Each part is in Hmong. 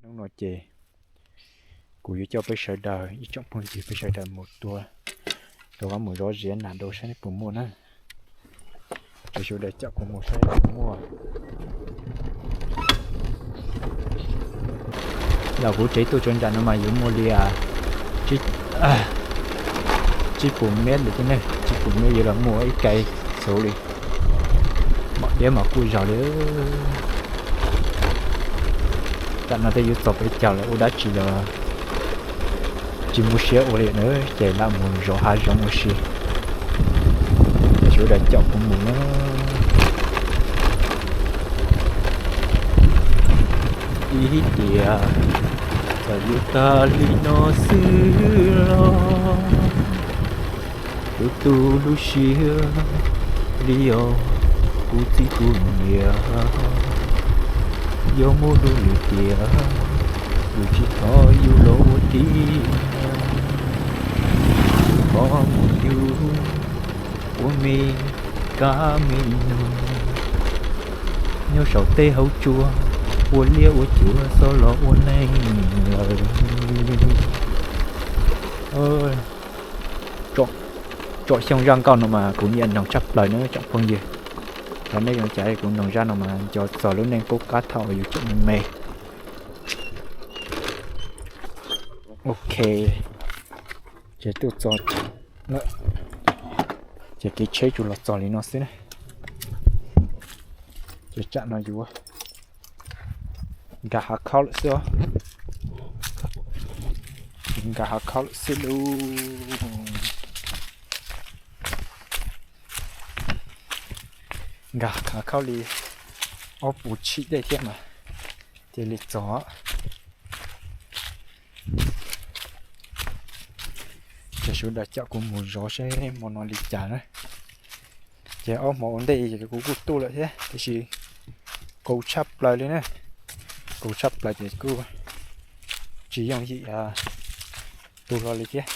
Hnub no ces kuv yuav coj peb sawv daws, ib tsoom phooj ywg peb sawv daws mus tua, rov qab mus zov ziab nas dua saib puas muaj na. Ces sawv daws caum kuv mus saib puas muaj. Los kuv tsev tuaj txog nram no mas yuav muaj li tsib puas mev ntawm tej ne, tsib puas mev yuav los muaj ib ke xwb li. Mom diab mas kuj zog li. Tam no tej yuav txog peb caug lawm ua dab tsi los tsis muaj siab ua li na, ces lam mus zov hav zoov ua si. Ces sawv daws caum kuv mus na. Ib tiam txawm yuav tag li no xwb los kuv tu lub siab li os, kuv txiv kuv niam yuav muab hlub li tiag, yus tsis thov yus los ua tib, yus thov mus yus ua me kab me noog, nyob saum tej hauv tsua, ua liab ua cuav xob los ua neeg lawm. Tsoom xyoo zaj nkauj no mas kuv nyiam noog tshaj plaws na tsoom phooj ywg. Cov nej zoo cas kuv noog zaj no mas nco txog lub neej qub qab thaum yus tseem me me. Ok, ces tuaj txog lawm, ces kev tsheb tsuas los txog li no xwb na. Ces tsam no yuav nkag hav khaub lawm xwb os. Nkag hav khaub lawm xwb lauj. Nkag hav khaub li ob puas tshim dej thiab mas thiaj li txog. Ces sawv daws caum kuv mus zov seb hmo no li cas na. Ces ob hmo ua ntej kuv kuj tuaj lawm thiab tiam sis qus tshaj plaws li na. Qus tshaj plaws ces kuj tsis yooj yim tu hlo li thiab.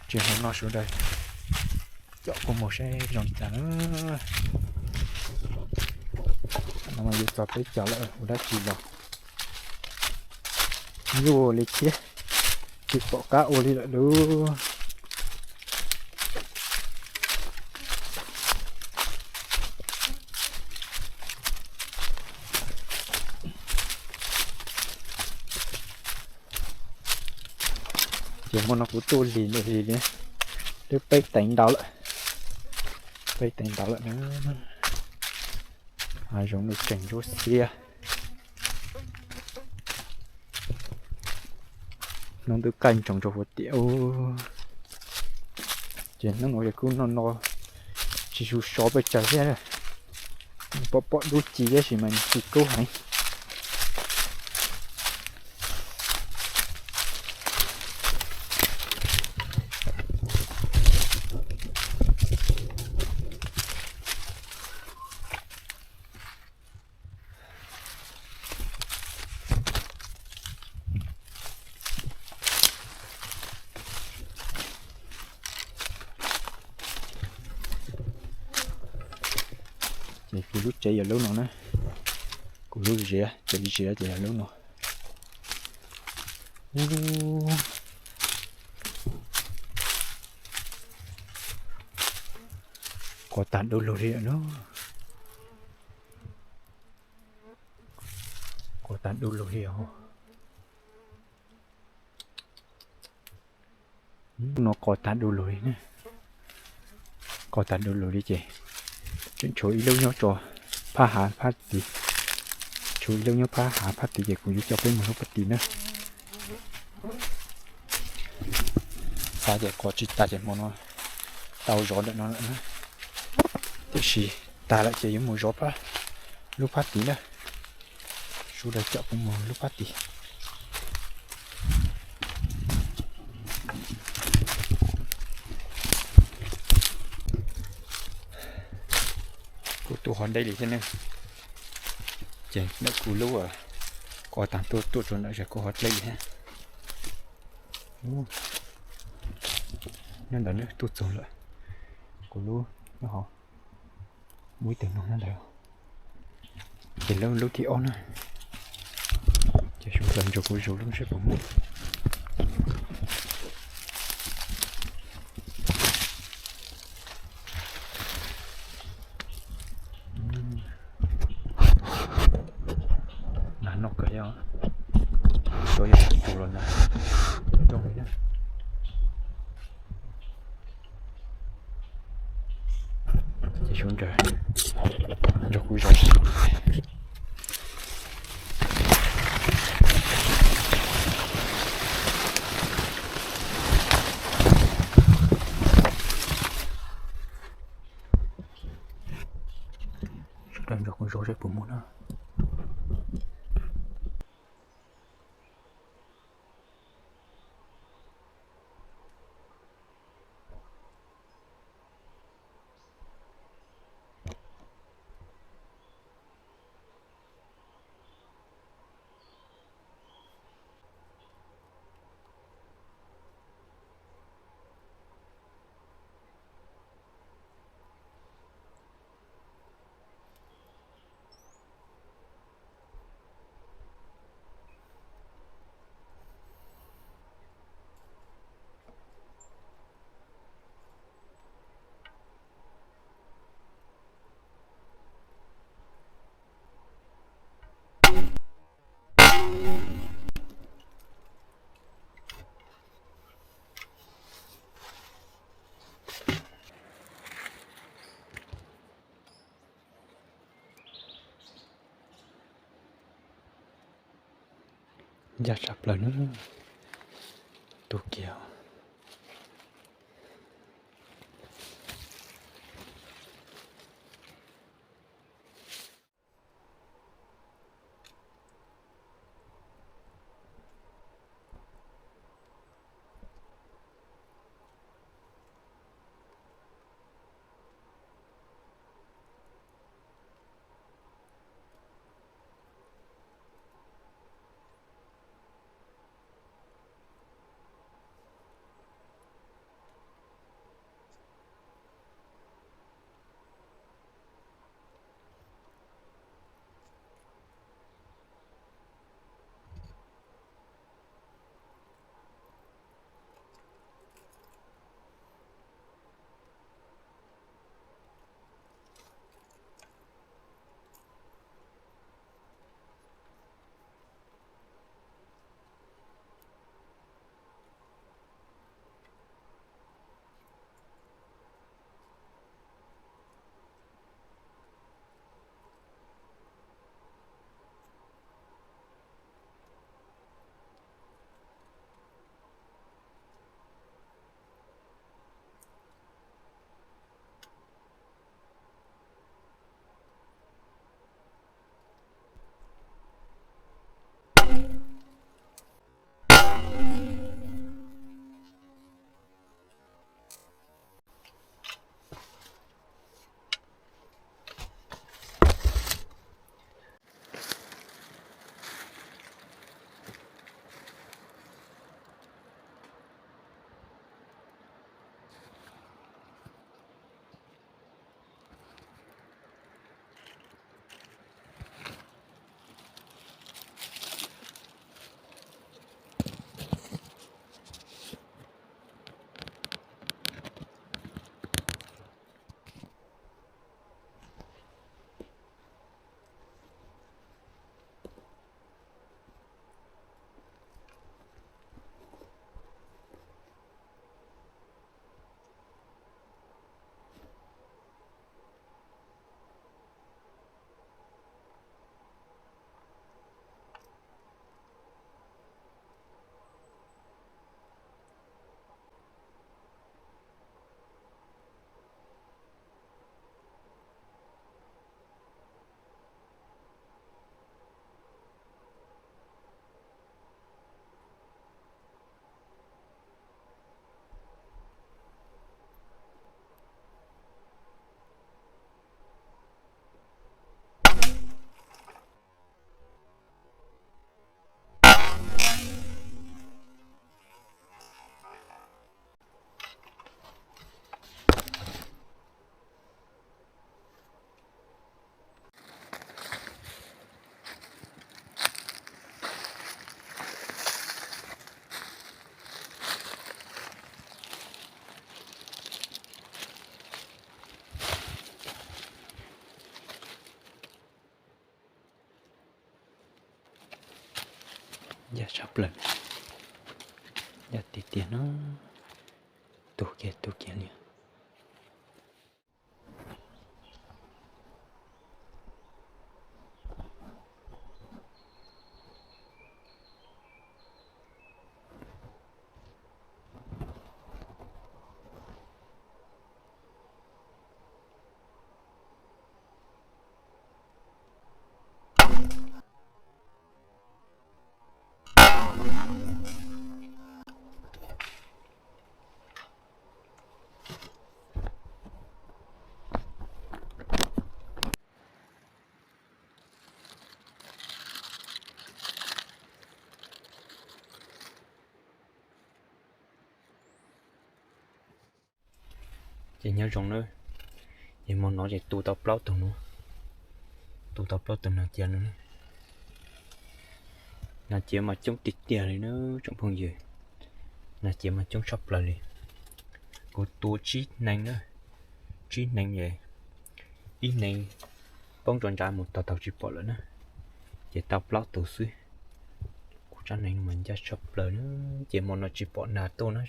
Ces hmo no sawv daws caum kuv mus seb zoo li cas na. No mas yuav txog peb caug lawm ua dab tsi los nyuaj li thiab, tsis pom qab ua li lawm lauj. Ces hmo no kuv tuaj lig lig li, twb peb teev ntau lawm, peb teev ntau lawm na. Hav zoov no tseem ntsuab xiab. Hnub twb kaj ntsoov rau puag tim ub. Ces hnub no kuj noj no tsis su so pes tsawg thiab, pom pom dub ci tab sis mas tsis kub heev. Ces kuv lub tsev yog lub no na, kuv lub ziav, tsev ziav ces yog lub no. Qos tag du lug li no. Qos tag du lug li os. No qos tag du lug li, qos tag du lug li ces tseem tshuav ib lub nyob rau phab hav phab tid, tshuav ib lub nyob phab hav phab tid ces kuv yuav coj peb mus lub phab tid na. Xav tias qos tsis tag ces hmo no tau zov ntawm no lawm na, tiam sis tag lawm ces yuav mus zov lub phab tid na. Sawv daws caum kuv mus lub phab tid. Kuv tuaj ho deb li thiab ne. Ces ntawm kuv lub, kuv tag tuaj tuaj rau ntawm kuv ho deb li thiab. Nyob ntawd ne tuaj txog lawm. Kuv lub nyob hauv, muaj ib tug no nyob ntawd. Ces lub, lub thib ob na. Ces sawv daws nrog kuv zaum lub seb puas muaj. Nas noj kawg yog, tsuas yog tus los nas zoo li na. Ces sawv daws nrog kuv zaum. Sawv daws nrog kuv zaum seb puas muaj na. Ncaj tshaj plaws na, tus kiag. Ncaj tshaj plaws, ncaj tiag tiag no, tu kiag tu kiag li. Ces nyob zoo na, ces hmo no ces tu tau plaub tug no, tu tau plaub tug nas ciav no. Nas ciav mas coob tiag tiag li na tsoom phooj ywg, nas ciav mas coob tshaj plaws li. Kuv tu tsib hneev na, tsib hneev es ib hneev poob rau nrad mus tau tau tsis pom lawm na, ces tau plaub tug xwb. Kuv tsab hneev mas ncaj tshaj plaws na, ces hmo no tsis pom nas tuaj na,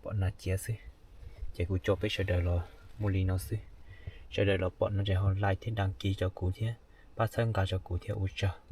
pom nas ciav xwb. Ces kuv coj peb sawv daws los muaj li no xwb. Sawv daws los pom no ces ho like thiab đăng ký rau kuv thiab pab txhawb nqa rau kuv thiab ua tsaug.